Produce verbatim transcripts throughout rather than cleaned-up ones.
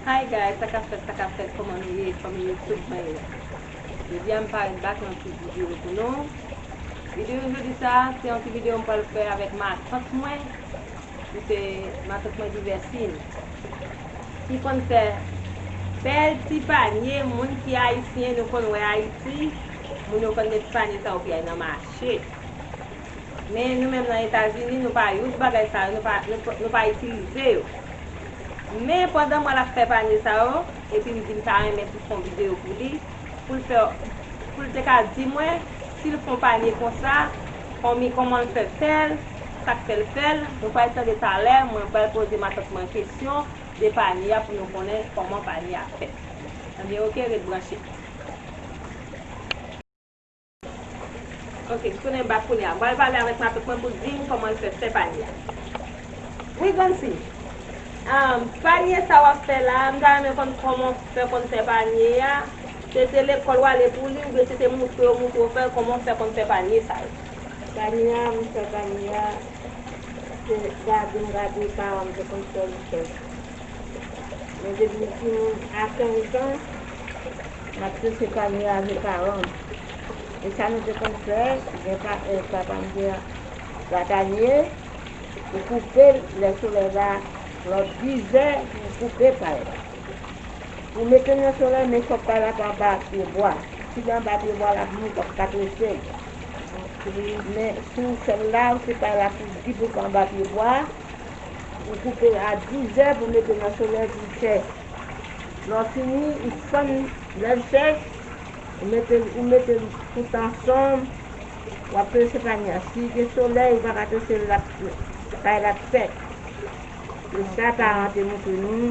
Hi guys, sa k ap fèt, sa k ap fèt, kòman nou ye, fanmi YouTube mwen yo? Jodi a m parèt back yon ti videyo pou nou. Videyo jodi sa, se yon ti videyo m pral fè avèk matant mwen, ki se matant mwen Divèsin, ki konn fè bèl ti panye. Moun ki ayisyen, nou konn wè Ayiti, moun yo konn gen ti panye sa yo ki ay nan mache. Men nou menm nan Etazini, nou pa use bagay sa yo, nou pa, nou, nou pa itilize yo. Men pandan m wè l ap fè panye sa yo, epi m di m ta renmen pou fè yon videyo pou li, pou l fè, pou l te ka di mwen si l fè yon panye konsa, konmi, kòman l fè fè l, sa k fè l fè l. Nou pral tande talè, mwen pral poze matant mwen kesyon de panye a pou nou konnen kòman panye a fèt. Ebyen, oke, ret branche. Ok, m tounen bak kounye a. M pral pale avèk matant mwen pou l di m kòman l fè fè panye a. Wi, grann fi. Ahn, panye sa w ap fè la a, m ta renmen konn kòman w fè konn fè panye a. Se te lekòl w ale pou li, oubyen se te moutre yo moutre w fè l, kòman w fè konn fè panye sa yo? Panye a, m fè panye a, se gade m gade paran m te konn fè li fè. Men depi m timoun a kenz an, m ap chèche panye avèk paran m. E sa nou te konn fè, gen pa, e, papa m te pratanye, ou koupe l, lè solèy la, lòt dizè, ou koupe pay la. Ou mete l nan solèy, men fòk pay la pa anba pye bwa. Si l anba pye bwa, l ap mou, w ap ka trese l. Men si w fè l la, ou se pay la pou di pou l pa anba pye bwa. Ou koupe l a dizè pou mete nan solèy pou l chèch. Lè w fini, ou fann, lè l chèch, ou mete l, ou mete l tout ansanm, w ap trese panye a. Si gen solèy, ou pa ka trese l, l ap, pay la ap sèk. E sa paran te montre nou,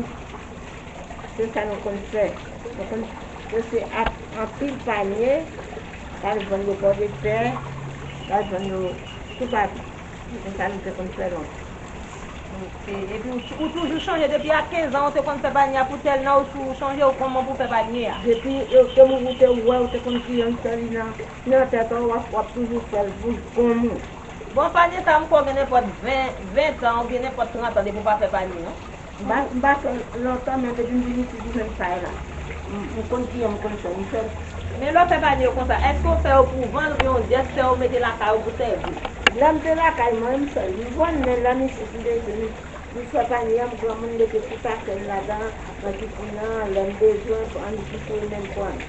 se sa nou konn fè. Nou konn trese ap-, anpil panye, l al vann yo Pòdepè, l al vann yo toupatou. Se sa nou te konn fè lontan. Ok. Epi ou, ou toujou chonje depi a kenz an, ou te konn fè panye a pou tèl nan, ou tou chonje ou kòman pou fè panye a? Depi yo te mou, ou te wè, ou te konn kijan fè li nan, nan tèt ou, w ap, w ap toujou fè l pou bon moun. Bon, panye sa a, m kwè w gen nenpòt ven, ven tan oubyen nenpòt trant an depi w pa fè panye, non? M pa, m pa fè l lontan, men depi m vin isit, m jwenn sa la. M, m konn kijan m konn fè, m fè l. Men lè w fè panye yo konsa, èske w fè yo pou vann oubyen w jis fè yo mete lakay ou pou sèvi? Lè m te lakay mwen, m fè l, m vann, men lè m isit, m te, m, m fè panye a, m granmoun mete tout afè m ladan, nan ti kou nan, lè m bezwen, ann di pou mwen m pran.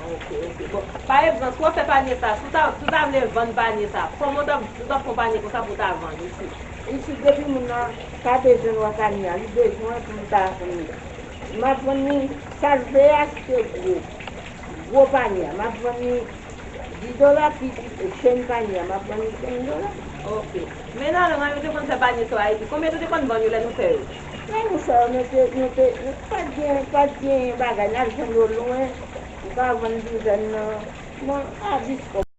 Ok, ok. Bon, pa egzanp, si w ap fè panye sa, si w ta, si w ta vle vann panye sa, kòman w t ap, si w t ap fè yon panye konsa pou w ta vann isit? Isit, depi moun nan pa bezwen wè panye a, li bezwen pou l ta vann li. M ap vann li, sa l vle a, si se gwo, gwo panye a, m ap vann li dis dola, pi, pi chenn panye a, m ap vann li senk dola. Ok. Men nan lang lan, yo te konn fè panye sa yo Ayiti. Konbyen nou te konn vann yo lè nou fè yo? Lè nou fè yo, nou te, nou te, nou pa t gen, pa t gen bagay, n al jwenn yo lwen. Ou ka vann douzèn nan, nan a dis kòb.